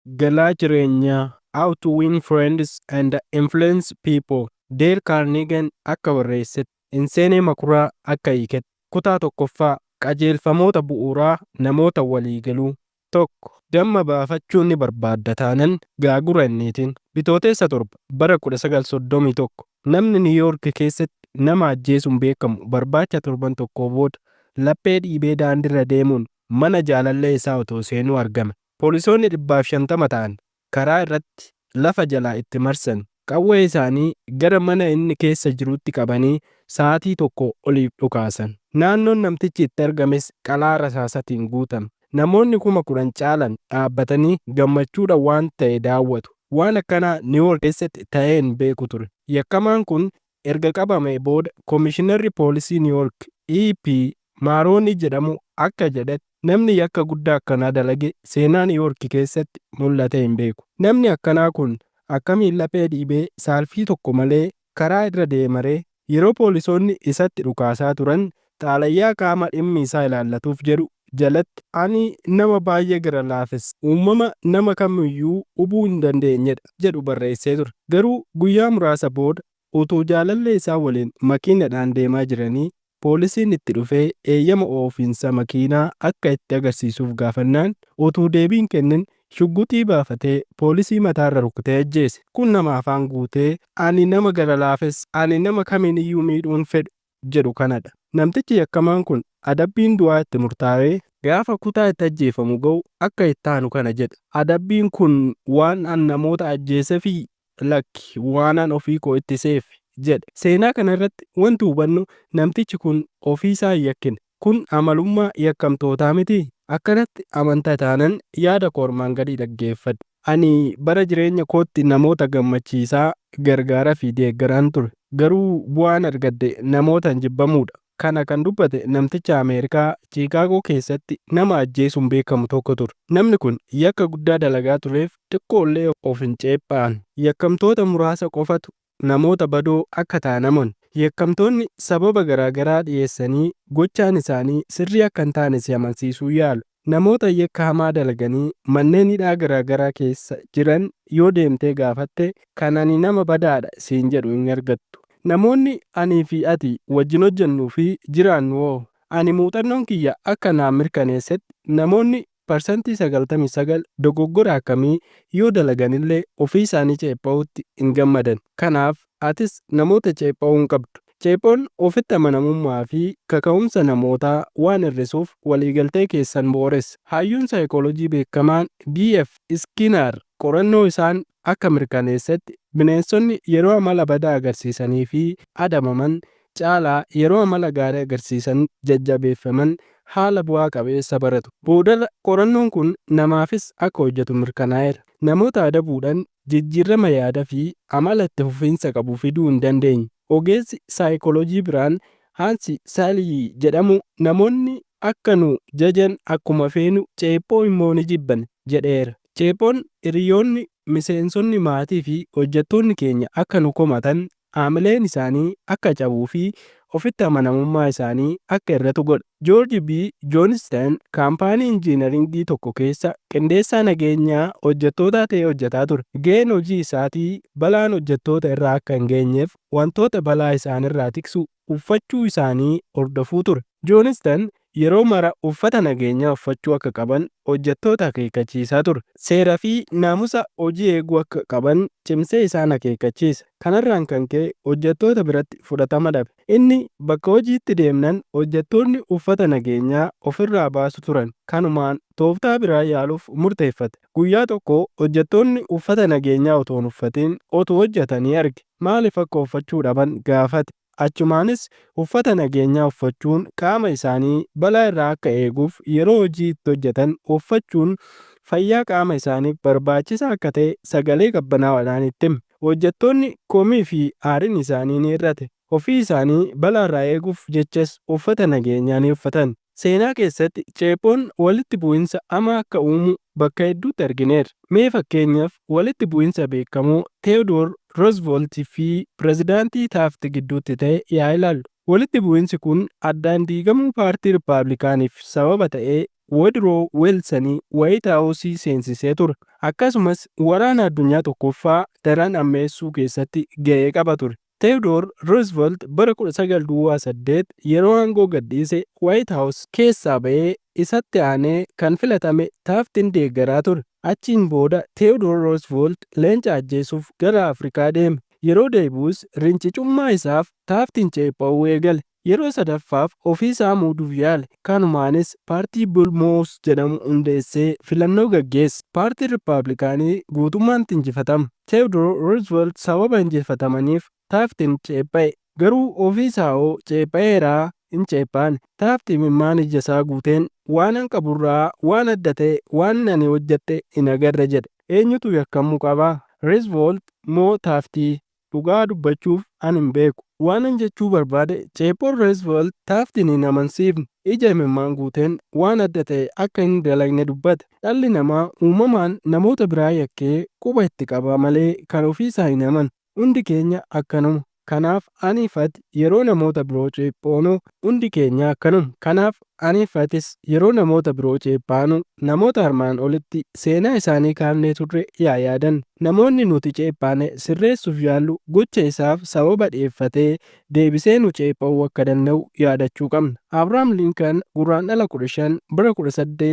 Galaa Jireenyaa: How to Win Friends and Influence People. Dale Carnegie akka barreessetti, Inseenee Makuraa akka hiiketti. Kutaa tokkoffaa: Qajeelfamoota bu'uuraa namoota walii galuu. 1. Damma baafachuu ni barbaadda taanan gaagura hin niitin. Bitootessa 7, bara 1931, namni Niiwuyoork keessatti nama ajjeesuun beekamu barbaacha torban tokkoo booda laphee dhiibee daandiirra deemuun mana jaalallee isaa otoo seenuu argame. Poolisoonni 150 ta'an karaa irratti lafa jalaa itti marsan. Qawwee isaanii gara mana inni keessa jiruutti qabanii sa'aatii tokkoo oliif dhukaasan. Naannoon namtichi itti argames qalaa rasaasatiin guutame. Namoonni 10,000 caalan dhaabbatanii gammachuudhaan waan ta'e daawwatu. Waan akkanaa Niiwuyoork keessatti ta'ee hin beeku ture. Yakkamaan kun erga qabamee booda Komishinarri Poolisii Niiwuyoork E.P. Maaroonii jedhamu akka jedhetti, namni yakka guddaa akkanaa dalage seenaa Niiwuyoork keessatti mul'atee hin beeku. Namni akkanaa kun akkamiin laphee dhiibee saalfii tokko malee karaa irra deemaree? Yeroo poolisoonni isatti dhukaasaa turan xaalayaa qaama dhimmi isaa ilaallatuuf jedhu jalatti, "Ani nama baay'ee gara laafessa, uumama nama kamiyyuu hubuu hin dandeenyedha," jedhu barreessee ture. Garuu guyyaa muraasa booda utuu jaalallee isaa waliin makiinadhaan deemaa jiranii poolisiin itti dhufee eeyyama oofinsa makiinaa akka itti agarsiisuuf gaafannaan, utuu deebii hin kennin shugguxii baafatee poolisii mataarra rukutee ajjeese. Kun nama afaan guutee, "Ani nama gara laafessa, ani nama kamiin iyyuu miidhuu hin fedhu," jedhu kanadha. Namtichi yakkamaan kun adabbiin du'aa itti murtaa'ee gaafa kutaa itti ajjeefamu ga'u akka itti aanu kana jedha: "Adabbiin kun waan an namoota ajjeesefii? Lakki, waanan ofii koo ittiseef," jedhe. Seenaa kana irratti wanti hubannu, namtichi kun ofiisaa hin yakkine. Kun amalummaa yakkamtootaa mitii? Akkanatti amanta taanan yaada koo armaan gadii dhaggeeffadhu. Ani bara jireenya kootti namoota gammachiisaa, gargaaraa fi deeggaraan ture. Garuu bu'aan argadhe namootaan jibbamuudha. Kana kan dubbate namticha Ameerikaa Chiikaagoo keessatti nama ajjeesuun beekamu tokko ture. Namni kun yakka guddaa dalagaa tureef xiqqoollee of hin ceephaan. Yakkamtoota muraasa qofatu namoota badoo akka ta'an amanu. Yakkamtoonni sababa garaagaraa dhiyeessanii gochaan isaanii sirrii akka hin taane si amansiisuu yaalu. Namoota yakka hamaa dalaganii manneen hidhaa garaagaraa keessa jiran yoo deemtee gaafatte, kan "Ani nama badaadha" siin jedhu hin argattu. Namoonni anii fi ati wajjin hojjennuu fi jiraannu hoo? Ani muuxannoon kiyya akka naaf mirkaneessetti, namoonni 99% dogoggora akkamii yoo dalaganillee ofii isaanii ceepha'uutti hin gammadan. Kanaaf atis namoota ceepha'uu hin qabdu. Ceephoon ofitti amanamummaa fi kaka'umsa namootaa waan hir'isuuf waliigaltee keessan booressa. Hayyuun saayikoolojii beekamaan B.F. Skinner qorannoo isaan akka mirkaneessetti, bineensonni yeroo amala badaa agarsiisanii fi adabaman caalaa yeroo amala gaarii agarsiisan jajjabeeffaman haala bu'aa qabeessa baratu. Boodarra qorannoon kun namaafis akka hojjetu mirkanaa'eera. Namoota adabuudhaan jijjiirama yaada fi amala itti fufiinsa qabu fiduu hin dandeenye. Ogeessi saayikoolojii biraan Hans Selye jedhamu, "Namoonni akka nu jajan akkuma feenu, ceephoo immoo ni jibban," jedheera. Ceephoon hiriyoonni, miseensonni maatii fi hojjettoonni keenya akka nu komatan, haamileen isaanii akka cabuu fi ofitti amanamummaa isaanii akka hir'atu godha. George B. Johnston kaampaanii injiinaringii tokko keessa qindeessaa nageenyaa hojjettootaa ta'ee hojjetaa ture. Gaheen hojii isaatii balaan hojjettoota irra akka hin geenyeef wantoota balaa isaanirraa tiksu uffachuu isaanii hordofuu ture. Johnston yeroo mara uffata nageenyaa uffachuu akka qaban hojjettoota akeekkachiisaa ture. Seeraa fi naamusa hojii eeguu akka qaban cimsee isaan akeekkachiisa. Kanarraan kan ka'e hojjettoota biratti fudhatama dhabe. Inni bakka hojiitti deemnan hojjettoonni uffata nageenyaa ofirraa baasu turan. Kanumaan tooftaa biraa yaaluuf murteeffate. Guyyaa tokko hojjettoonni uffata nageenyaa otoo hin uffatin otuu hojjetanii arge. Maaliif akka uffachuu dhaban gaafate. Achumaanis uffata nageenyaa uffachuun qaama isaanii balaa irraa akka eeguuf, yeroo hojii itti hojjetan uffachuun fayyaa qaama isaaniif barbaachisaa akka ta'e sagalee qabbanaa'aadhaan itti hime. Hojjettoonni komii fi aariin isaanii ni hir'ate. Ofii isaanii balaarraa eeguuf jechas uffata nageenyaa ni uffatan. Seenaa keessatti ceephoon walitti bu'insa hamaa akka uumu bakka hedduutti argineerra. Mee fakkeenyaaf walitti bu'insa beekamoo Theodore Roosevelt fi Pirezidaantii Taft gidduutti ta'e yaa ilaallu. Walitti bu'insi kun addaan diigamuu paartii Rippaabilikaaniif sababa ta'ee Woodroo Wiilsanii Waayit Haawusii seensisee ture. Akkasumas waraana addunyaa tokkoffaa daran ammeessuu keessatti ga'ee qaba ture. Theodore Roosevelt bara 1908 yeroo aangoo gadhiise Waayit Haawus keessaa ba'ee isatti aanee kan filatame Taaftiin deeggaraa ture. Achiin booda Theodore Roosevelt leenca ajjeesuuf gara Afrikaa deeme. Yeroo deebi'us rincicummaa isaaf Taaftiin ceepha'uu eegale. Yeroo sadaffaaf ofiisaa muuduuf yaale. Kanumaanis paartii Blue Moose jedhamu hundeessee filannoo gaggeesse. Paartiin Riippaabilikaanii guutummaatti injifatame. Theodore Roosevelt sababa injifatamaniif Taaftiin ceepha'e. Garuu ofiisaa hoo ceepha'eeraa hin ceephaane. Taafti imimmaan ija isaa guuteen waanan qaburraa waan adda ta'e waan ani hojjedhe hin agarre jedhe. Eenyutu yakkamuu qabaa? Roosevelt moo Taaftii? Dhugaa dubbachuuf ani hin beeku. Waanan jechuu barbaade ceephoon Roosevelt Taaftiin hin amansiifne. Ija imimmaan guuteen waan adda ta'e akka hin dalagne dubbate. Dhalli namaa uumamaan namoota biraa yakkee quba itti qaba malee kan ofiisaa hin amanu. Hundi keenya akkanuma. Kanaaf aniif ati yeroo namoota biroo ceephoonu hundi keenya akkanuma. Kanaaf aniif atis yeroo namoota biroo ceephaanu namoota armaan olitti seenaa isaanii kaafnee turre yaa yaadannu. Namoonni nuti ceephaane sirreessuuf yaallu gocha isaaf sababa dhiyeeffatee deebisee nu ceepha'uu akka danda'u yaadachuu qabna. Abrahaam Lincoln Guraandhala 15 bara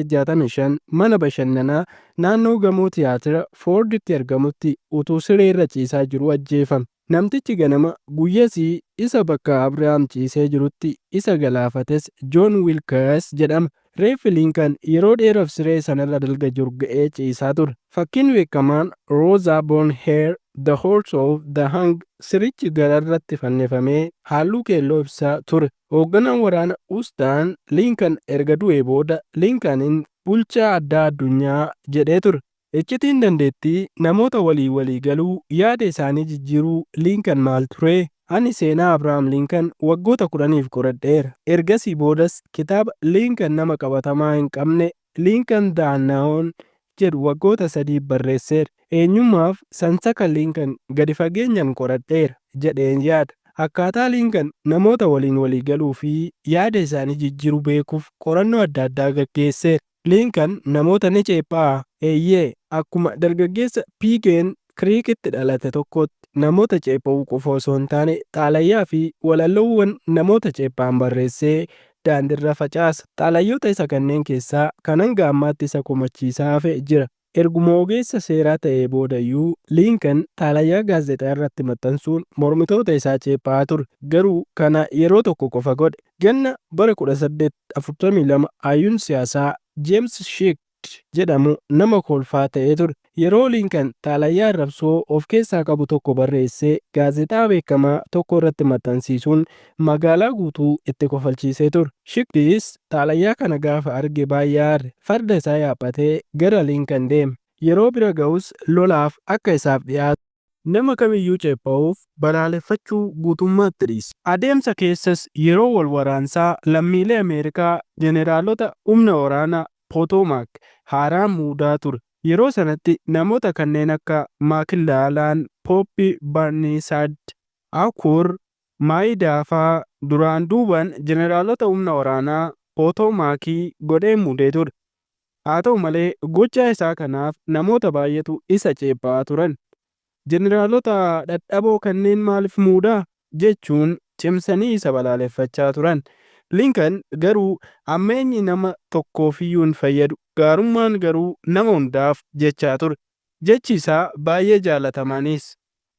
1865 mana bashannanaa naannoo gamoo tiyaatira Foorditti argamutti utuu siree irra ciisaa jiruu ajjeefame. Namtichi ganama guyyasii isa bakka Abrahaam ciisee jirutti isa galaafates Joon Wilkes jedhama. Reeffi Lincoln yeroo dheeraaf siree sanarra dalga jorga'ee ciisaa ture. Fakkiin beekamaan Rosa Bonheur The Horse of the Hung sirichi gararratti fannifamee halluu keelloo ibsaa ture. Hoogganaan waraana Houston Lincoln erga du'ee booda Lincolnin bulchaa addaa addunyaa jedhee ture. Iccitiin dandeettii namoota walii walii galuu yaada isaanii jijjiiruu Lincoln maal ture? Ani seenaa Abrahaam Lincoln waggoota 10f qoradheera. Ergasii boodas kitaaba Lincoln nama qabatamaa hin qabne Lincoln the Unknown jedhu waggoota 3f barreesseera. Eenyummaaf sansaka Lincoln gadi fageenyaan qoradheera jedheen yaada. Akkaataa Lincoln namoota waliin walii galuu fi yaada isaanii jijjiiruu beekuuf qorannoo adda addaa gaggeesseera. Lincoln namoota ni ceepha'a. Eeyyee, akkuma dargaggeessa Pigeon Creekitti dhalate tokkotti namoota ceepha'uu qofa osoo hin taane xaalayaa fi walaloowwan namoota ceepha'an barreessee daandiirra facaasa. Xaalayoota isa kanneen keessaa kan hanga ammaatti isa komachiisaa hafe jira. Erguma ogeessa seeraa ta'ee boodayyuu Lincoln xaalayaa gaazexaa irratti maxxansuun mormitoota isaa ceepha'aa ture. Garuu kana yeroo tokko qofa godhe. Ganna bara 1842 hayyuun siyaasaa James Schick jedhamu nama kolfaa ta'ee ture. Yeroo Lincoln xaalayaa arrabsoo of keessaa qabu tokko barreessee gaazexaa beekamaa tokko irratti maxxansiisuun magaalaa guutuu itti kofalchiisee ture. Schickis xaalayaa kana gaafa arge baay'ee aare. Farda isaa yaabbatee gara Lincoln deeme. Yeroo bira ga'us lolaaf akka isaaf dhiyaatu. Nama kamiyyuu ceepha'uuf balaaleffachuu guutummaatti dhiise. Adeemsa keessas yeroo wal waraansaa lammiilee Ameerikaa jeneraalota humna waraanaa Potomac haaraa muudaa ture. Yeroo sanatti namoota kanneen akka McClellan, Pope, Burnside, Arthur Maayidaa fa'aa duraan duubaan jeneraalota humna waraanaa Potomaakii godhee muudee ture. Haa ta'u malee gochaa isaa kanaaf namoota baay'eetu isa ceepha'aa turan. Jeneraalota dadhaboo kanneen maaliif muudaa? Jechuun cimsanii isa balaaleffachaa turan. Lincoln garuu hammeenyi nama tokkoofiyyuu hin fayyadu, gaarummaan garuu nama hundaaf jechaa ture. Jechi isaa baay'ee jaalatamanis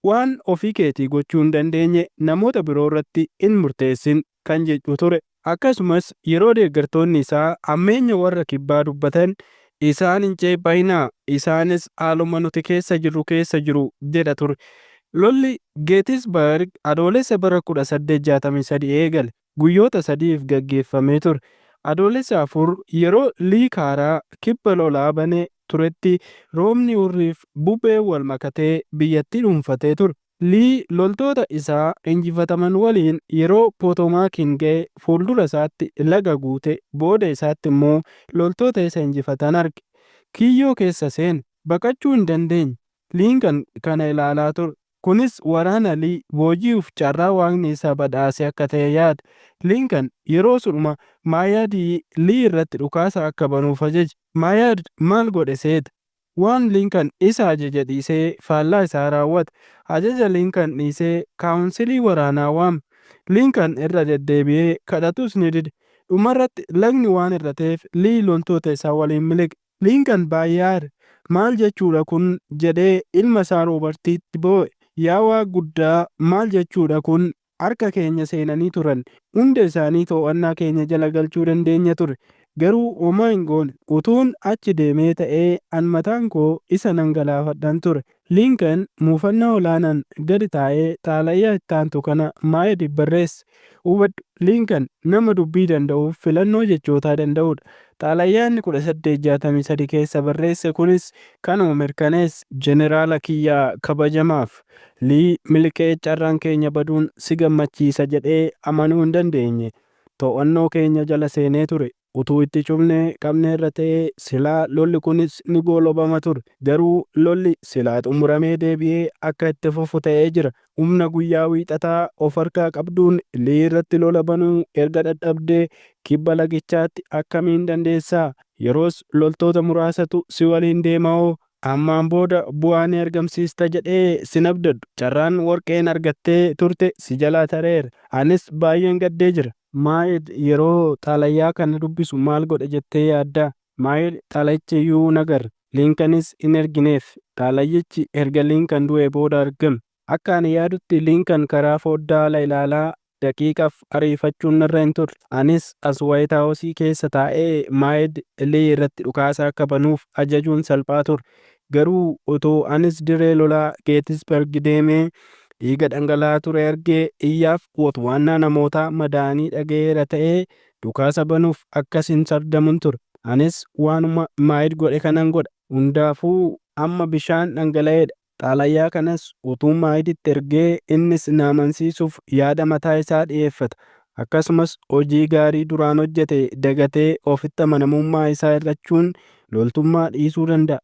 waan ofii keetii gochuu hin dandeenye namoota biroo irratti hin murteessin kan jedhu ture. Akkasumas yeroo deeggartoonni isaa hammeenya warra kibbaa dubbatan isaan hin ceepha'inaa, isaanis haaluma nuti keessa jirru keessa jiru jedha ture. Lolli Geetisbarg Adoolessa bara 1863 eegale. Guyyoota sadiif gaggeeffamee ture. Adoolessa 4 yeroo Lii kaaraa kibba lolaa bane turetti roobni hurriif bubbeen wal makatee biyyattii dhuunfatee ture. Lii loltoota isaa injifataman waliin yeroo Potomaakiin ga'e fuuldura isaatti laga guute, booda isaatti immoo loltoota isa injifatan arge. Kiyyoo keessa seene. Baqachuu hin dandeenye. Lincoln kana ilaalaa ture. Kunis waraana Lii booji'uuf carraa Waaqni isa badhaase akka ta'e yaada. Linkan yeroo sunuma Maayaadii Lii irratti dhukaasa akka banuuf ajaje. Maayaad maal godhe seeta? Waan Linkan isa ajaje dhiisee faallaa isaa raawwate. Ajaja Linkan dhiisee kaawunsilii waraanaa waame. Linkan irra deddeebi'ee kadhatus ni dide. Dhumarratti lagni waan hir'ateef Lii loltoota isaa waliin miliqe. Linkan baay'ee aare. "Maal jechuudha kun?" jedhee ilma isaa Roobartitti boo'e. "Yaa Waaq guddaa, maal jechuudha kun? Harka keenya seenanii turan. Hunda isaanii to'annaa keenya jala galchuu dandeenya ture. Garuu homaa hin goone. Utuun achi deemee ta'ee an mataan koo isa nan galaafadhan ture." Linkan muufannaa olaanaan gadi taa'ee xaalayaa itti aantu kana Maayadiif barreesse. Hubadhu, Linkan nama dubbii danda'uuf filannoo jechootaa danda'udha. Xaalayaa inni 1863 keessa barreesse kunis kanuma mirkaneessa. Jeneraala kiyya kabajamaaf. Lii miliqee carraan keenya baduun si gammachiisa jedhee amanuu hin dandeenye. To'annoo keenya jala seenee ture. Utuu itti cufnee qabneerra ta'ee silaa lolli kunis ni goolabama ture. Garuu lolli silaa xumuramee deebi'ee akka itti fufu ta'ee jira. Humna guyyaa Wiixataa of harkaa qabduun Lii irratti lola banuu erga dadhabdee kibba lagichaatti akkamiin dandeessaa? Yeroos loltoota muraasatu si waliin deema'oo? Ammaan booda bu'aa ni argamsiista jedhee sin abdadhu. Carraan warqeen argattee turte si jalaa tareera. Anis baay'een gaddee jira. Maayed yeroo xaalayaa kana dubbisu maal godhe jettee yaaddaa? Maayed xaalayicha iyyuu hin agarre. Linkanis hin ergineef. Xaalayichi erga Linkan du'ee booda argame. Akka ani yaadutti Linkan karaa foddaa ala ilaalaa, "Daqiiqaaf ariifachuun narra hin turre. Anis as Waayit Haawusii keessa taa'ee Maayed Lii irratti dhukaasa akka banuuf ajajuun salphaa ture. Garuu otoo anis dirree lolaa Geetisberg deemee dhiiga dhangala'aa ture argee iyyaaf watwaannaa namootaa madaa'anii dhaga'eera ta'ee dhukaasa banuuf akkas hin sardamun ture. Anis waanuma Maayid godhe kanan godha. Hundaafuu amma bishaan dhangala'eedha. Xaalayaa kanas utuu Maayiditti ergee innis na amansiisuuf yaada mataa isaa dhiyeeffata. Akkasumas hojii gaarii duraan hojjete dagatee ofitti amanamummaa isaa hir'achuun loltummaa dhiisuu danda'a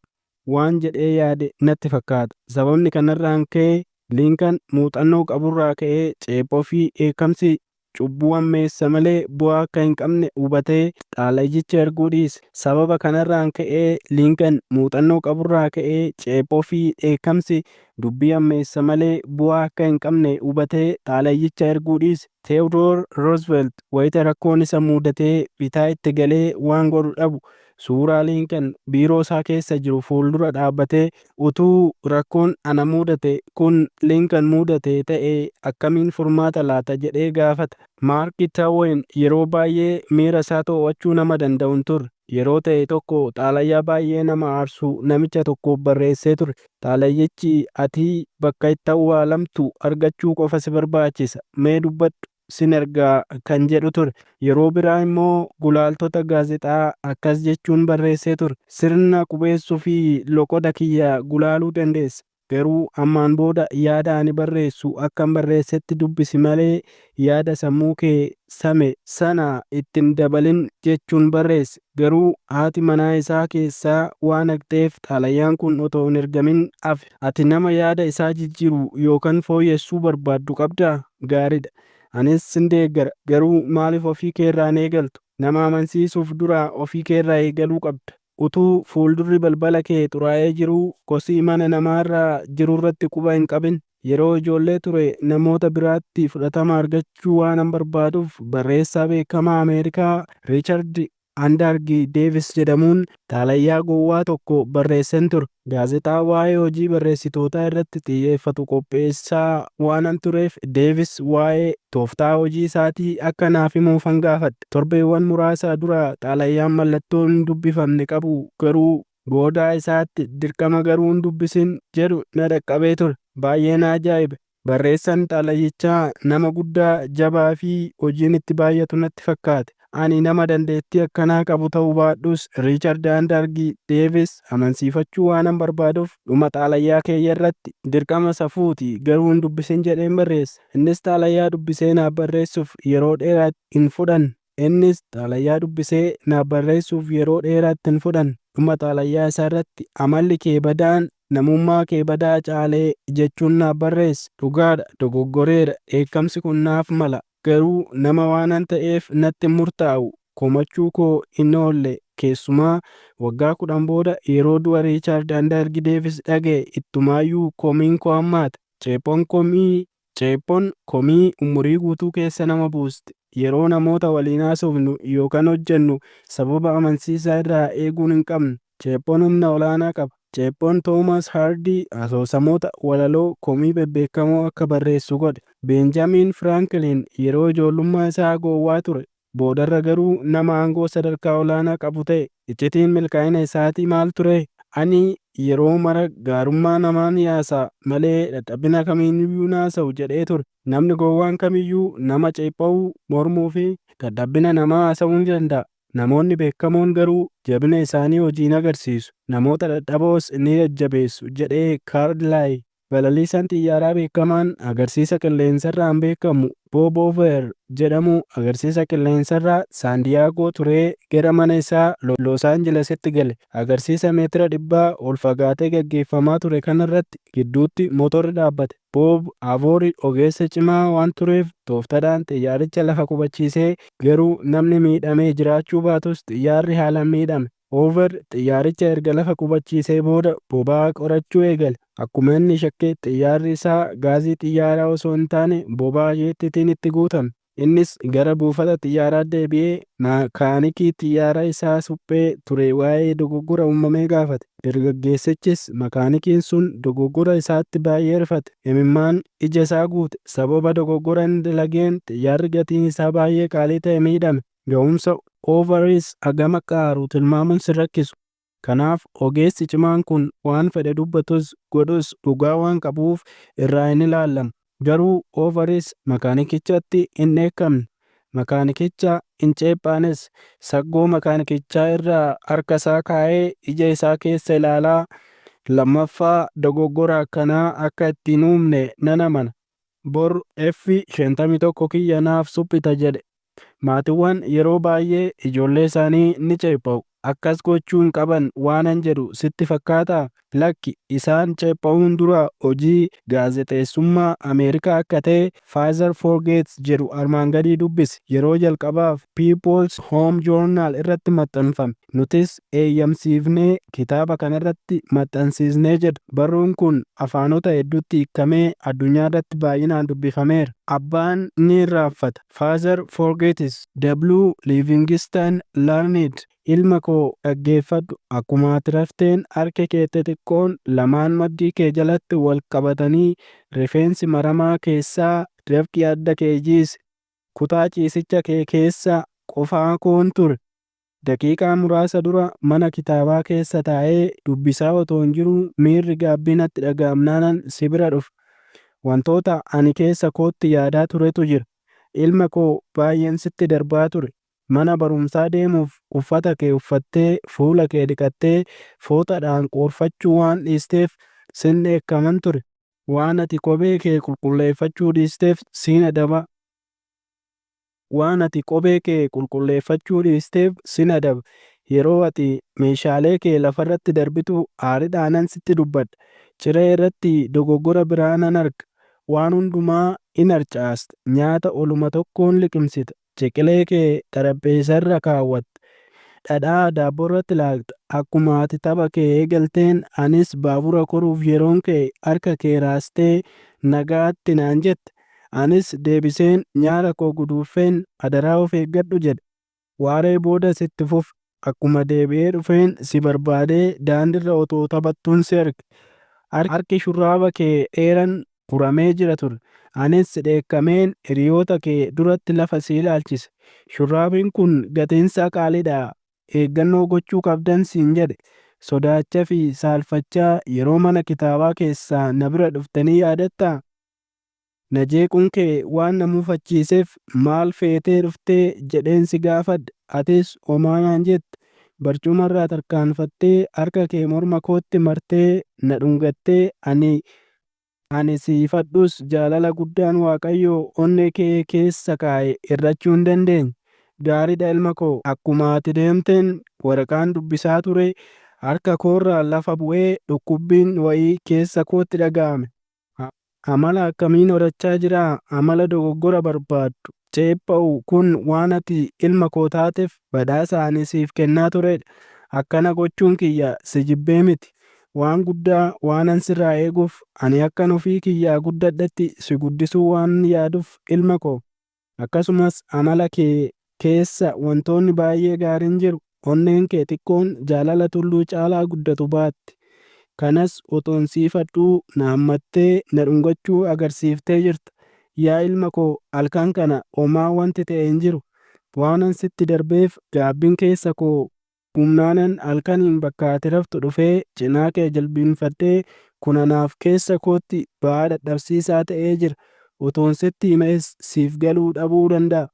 waan jedhee yaade natti fakkaata. Sababni kanarraan ka'e Linkan muuxannoo qaburraa ka'ee ceephoo fi dheekkamsi cubbuu hammeessa malee bu'aa akka hin qabne hubatee xaalayicha erguu dhiise. Sababa kanarraan ka'ee Linkan muuxannoo qaburraa ka'ee ceephoo fi dheekkamsi dubbii hammeessa malee bu'aa akka hin qabne hubatee xaalayicha erguu dhiise. Teewdoor Roosevelt wayita rakkoon isa mudatee bitaa itti galee waan godhu dhabu suuraa Linkan biiroo isaa keessa jiru fuuldura dhaabbatee, "Utuu rakkoon ana mudate kun Linkan mudate ta'ee akkamiin furmaata laata?" jedhee gaafata. Maarki Twain yeroo baay'ee miira isaa to'achuu nama danda'u hin turre. Yeroo ta'e tokko xaalayaa baay'ee nama aarsu namicha tokkoof barreessee ture. Xaalayichi, "Ati bakka itti awwaalamtu argachuu qofa si barbaachisa. Mee dubbadhu, sin ergaa," kan jedhu ture. Yeroo biraa immoo gulaaltota gaazexaa akkas jechuun barreessee ture. "Sirna qubeessuu fi loqoda kiyya gulaaluu dandeessa. Garuu ammaan booda yaada ani barreessu akkan barreessetti dubbisi malee yaada sammuu kee same sana itti hin dabalin," jechuun barreesse. Garuu haati manaa isaa keessaa waan haqxeef xaalayaan kun otoo hin ergamin hafe. Ati nama yaada isaa jijjiiru yookaan fooyyessuu barbaaddu qabdaa? Gaariidha. Anis sin deeggara. Garuu maaliif ofii keerraa hin eegaltu? Nama amansiisuuf dura ofii keerraa eegaluu qabda. Utuu fuuldurri balbala kee xuraa'ee jiruu kosii mana namaarra jirurratti quba hin qabin. Yeroo ijoollee ture namoota biraatti fudhatama argachuu waanan barbaaduuf barreessaa beekamaa Ameerikaa Riichard Andaargi Deevis jedhamuun xaalayaa gowwaa tokko barreessen ture. Gaazexaa waa'ee hojii barreessitootaa irratti xiyyeeffatu qopheessaa waanan tureef Deevis waa'ee tooftaa hojii isaatii akka naaf himuufan gaafadhe. Torbeewwan muraasa dura xaalayaan mallattoo hin dubbifamne qabu garuu goodaa isaatti "Dirqama garuu hin dubbisin" jedhu na dhaqqabee ture. Baay'ee na ajaa'ibe. Barreessaan xaalayichaa nama guddaa, jabaa fi hojiin itti baay'atu natti fakkaate. Ani nama dandeettii akkanaa qabu ta'uu baadhus Riichard Andaargi Deevis amansiifachuu waanan barbaaduuf dhuma xaalayaa kiyya irratti "Dirqama safuuti garuu hin dubbisin" jedheen barreesse. Innis xaalayaa dubbisee naaf barreessuuf yeroo dheeraa hin fudhanne. Innis xaalayaa dubbisee naaf barreessuuf yeroo dheeraa itti hin fudhanne. Dhuma xaalayaa isaa irratti "Amalli kee badaan Namummaa kee badaa caalee jechuun naaf barreesse. Dhugaadha, dogoggoreera, dheekkamsi kun naaf mala. Garuu nama waanan ta'eef natti hin murtaa'u. Komachuu koo hin oolle. Keessumaa waggaa 10 booda yeroo du'a Riichaard Andargi Deevis dhaga'e ittumaayyuu komiin koo hammaate. Ceephoon komii umurii guutuu keessa nama buusti. Yeroo namoota waliin haasofnu yookaan hojjennu sababa amansiisaa irraa eeguun hin qabnu. Ceephoon humna olaanaa qaba. Ceephoon Toomaas Haardii asoosamoota walaloo komii bebbeekamoo akka barreessu godhe. Beenjamiin Firaanklin yeroo ijoollummaa isaa gowwaa ture. Boodarra garuu nama aangoo sadarkaa olaanaa qabu ta'e. Iccitiin milkaa'ina isaatii maal ture? Ani yeroo mara gaarummaa namaan yaasa'a malee dadhabina kamiiniyyuu hin haasa'u jedhee ture. Namni gowwaan kamiyyuu nama ceepha'uu, mormuu fi dadhabina namaa haasa'uu ni danda'a. Namoonni beekamoon garuu jabina isaanii hojiin agarsiisu. Namoota dadhaboos ni jajjabeessu jedhee Kaarlaay. Balaliisaan xiyyaaraa beekamaan agarsiisa qilleensarraan beekamu Boob Oover jedhamu agarsiisa qilleensarraa Saandiyaagoo turee gara mana isaa Loos Aanjelesitti gale. Agarsiisa meetira 100 ol fagaatee gaggeeffamaa ture kanarratti gidduutti motorri dhaabbate. Boob Avoori ogeessa cimaa waan tureef tooftadhaan xiyyaaricha lafa qubachiisee garuu namni miidhame jiraachuu baatus xiyyaarri haalaan miidhame. Hoover xiyyaaricha erga lafa qubachiisee booda boba'aa qorachuu eegale. Akkuma inni shakke xiyyaarri isaa gaazii xiyyaaraa osoo hin taane boba'aa jeettiitiin itti guutame. Innis gara buufata xiyyaaraa deebi'ee makaanikii xiyyaara isaa suphee ture waa'ee dogoggora uumamee gaafate. Dargaggeessichis makaanikiin sun dogoggora isaatti baay'ee rifate. Imimmaan ija isaa guute. Sababa dogoggora inni dalageen xiyyaarri gatiin isaa baay'ee qaalii ta'e miidhame. Ga'umsa Hooveris hagam akka aaru tilmaamuun sin rakkisu. Kanaaf ogeessi cimaan kun waan fedhe dubbatus godhus dhugaa waan qabuuf irraa hin ilaallamu. Garuu Hooveris makaanikichatti hin dheekkamne. Makaanikicha hin ceephaanes. Saggoo makaanikichaa irra harka isaa kaa'ee ija isaa keessa ilaalaa lammaffaa dogoggora akkanaa akka itti hin uumne nan amana. Bor F51 kiyya naaf suphita jedhe. Maatiiwwan yeroo baay'ee ijoollee isaanii ni ceepha'u. Akkas gochuu hin qaban waanan jedhu sitti fakkaataa? Lakki, isaan ceepha'uun dura hojii gaazexeessummaa Ameerikaa akka ta'e Father Forgets jedhu armaan gadii dubbisi. Yeroo jalqabaaf People's Home Journal irratti maxxanfame. Nutis eeyyamsiifnee kitaaba kanarratti maxxansiisnee jedha. Barruun kun afaanota hedduutti hiikamee addunyaa irratti baay'inaan dubbifameera. Abbaan ni irraanfata. Father Forgets. W. Livingston Learned. Ilma koo dhaggeeffadhu. Akkuma ati rafteen harki kee xixiqqoon lamaan maddii kee jalatti wal qabatanii rifeensi maramaa keessaa dafqi adda kee jiise. Kutaa ciisicha kee keessa qofaa koon ture. Daqiiqaa muraasa dura mana kitaabaa keessa taa'ee dubbisaa otoon jiruu miirri gaabbii natti dhaga'amnaanan si bira dhufe. Wantoota ani keessa kootti yaadaa turetu jira. Ilma koo baay'een sitti darbaa ture. Mana barumsaa deemuuf uffata kee uffattee fuula kee dhiqattee fooxaadhaan qoorfachuu waan dhiisteef sin dheekkaman ture. Waan ati kophee kee qulqulleeffachuu dhiisteef sin adaba. Waan ati kophee kee qulqulleeffachuu dhiisteef sin adaba. Yeroo ati meeshaalee kee lafarratti darbitu aaridhaanan sitti dubbadha. Ciree irratti dogoggora biraa nan arga. Waan hundumaa in harcaasta. Nyaata oluma tokkoon liqimsita. Ciqilee kee xarapheessarra kaawwatta. Dhadhaa daabboorratti laaqxa. Akkuma ati tapha kee eegalteen anis baabura koruuf yeroon ka'e harka kee raastee nagaatti naan jette. Anis deebiseen nyaara koo guduunfeen adaraa of eeggadhu jedhe. Waaree boodas itti fufe. Akkuma deebi'ee dhufeen si barbaadee daandiirra otoo taphattuun si arge. Harki shurraaba kee dheeraan furamee jira ture. Anis si dheekkameen hiriyoota kee duratti lafa si ilaalchise. Shurraabiin kun gatiinsaa qaaliidha eeggannoo gochuu qabdan siin jedhe. Sodaachaa fi saalfachaa yeroo mana kitaabaa keessaa na bira dhufte ni yaadattaa? Na jeequun kee waan na mufachiiseef maal feetee dhuftee jedheen si gaafadhe. Atis homaa naan jette. Barcumarraa tarkaanfattee harka kee morma kootti martee na dhungattee ani ani si ifadhus jaalala guddaan Waaqayyo onnee kee keessa kaa'e hir'achuu hin dandeenye. Gaariidha ilma koo. Akkuma ati deemteen waraqaan dubbisaa ture Harka koorraa lafa bu'ee dhukkubbiin wayii keessa kootti dhaga'ame. Amala akkamiin horachaa jiraa? Amala dogoggora barbaadu, ceepha'u kun waan ati ilma koo taateef badhaasa ani siif kennaa turedha. Akkana gochuun kiyya si jibbee miti. Waan guddaa waanan sirraa eeguuf, ani akkan ofii kiyyaa guddadhetti si guddisuu waanan yaaduuf ilma koo. Akkasumas amala kee keessa wantoonni baay'ee gaariin jiru. Onneen kee xiqqoon jaalala tulluu caalaa guddatu baatti. Kanas utuun si ifadhuu na hammattee na dhungachuu agarsiiftee jirta. Yaa ilma koo halkan kana homaa wanti ta'e hin jiru. Waanan sitti darbeef gaabbiin keessa koo gubnaanan halkaniin bakka ati raftu dhufee cinaa kee jilbiinfadhee kun anaaf keessa kootti ba'aa dadhabsiisaa ta'ee jira. Utuun sitti himees siif galuu dhabuu danda'a.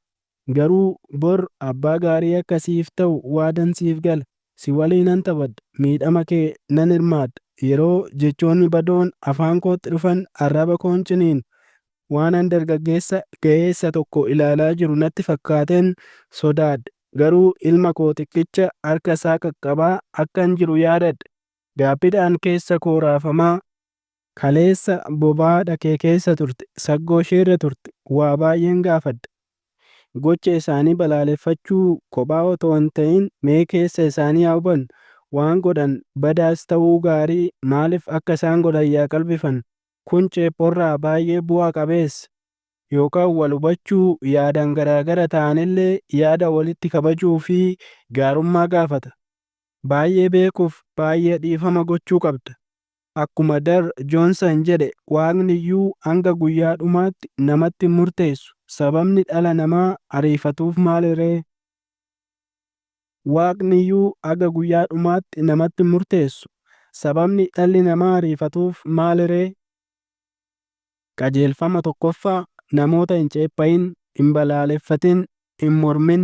Garuu bor abbaa gaarii akka siif ta'u waadan siif gala. Si waliinan taphadha. Miidhama kee nan hirmaadha. Yeroo jechoonni badoon afaan kootti dhufan arraba koon ciniina. Waanan dargaggeessa ga'eessa tokko ilaalaa jiru natti fakkaateen sodaadhe. Garuu ilma koo xiqqicha harka isaa qaqqabaa akkan jiru yaadadhe. Gaabbiidhaan keessa koo raafamaa. Kaleessa bobaa haadha kee keessa turte, saggoo isheerra turte. Waa baay'een gaafadhe. Gocha isaanii balaaleffachuu kophaa otoo hin ta'in mee keessa isaanii haa hubannu. Waan godhan badaas ta'uu gaarii maaliif akka isaan godhan yaa qalbifannu. Kun ceephorraa baay'ee bu'aa qabeessa. Yookaan wal hubachuu yaadaan garaagara ta'anillee yaada walitti kabajuu fi gaarummaa gaafata. Baay'ee beekuuf baay'ee dhiifama gochuu qabda. Akkuma Dar Joonsan jedhe Waaqni iyyuu hanga guyyaa dhumaatti namatti hin murteessu. Sababni dhala namaa ariifatuuf maaliree? Waaqni iyyuu haga guyyaa dhumaatti namatti hin murteessu. Sababni dhalli namaa ariifatuuf maaliree? Qajeelfama 1ffaa Namoota hin ceepha'in, hin balaaleffatin, hin mormin.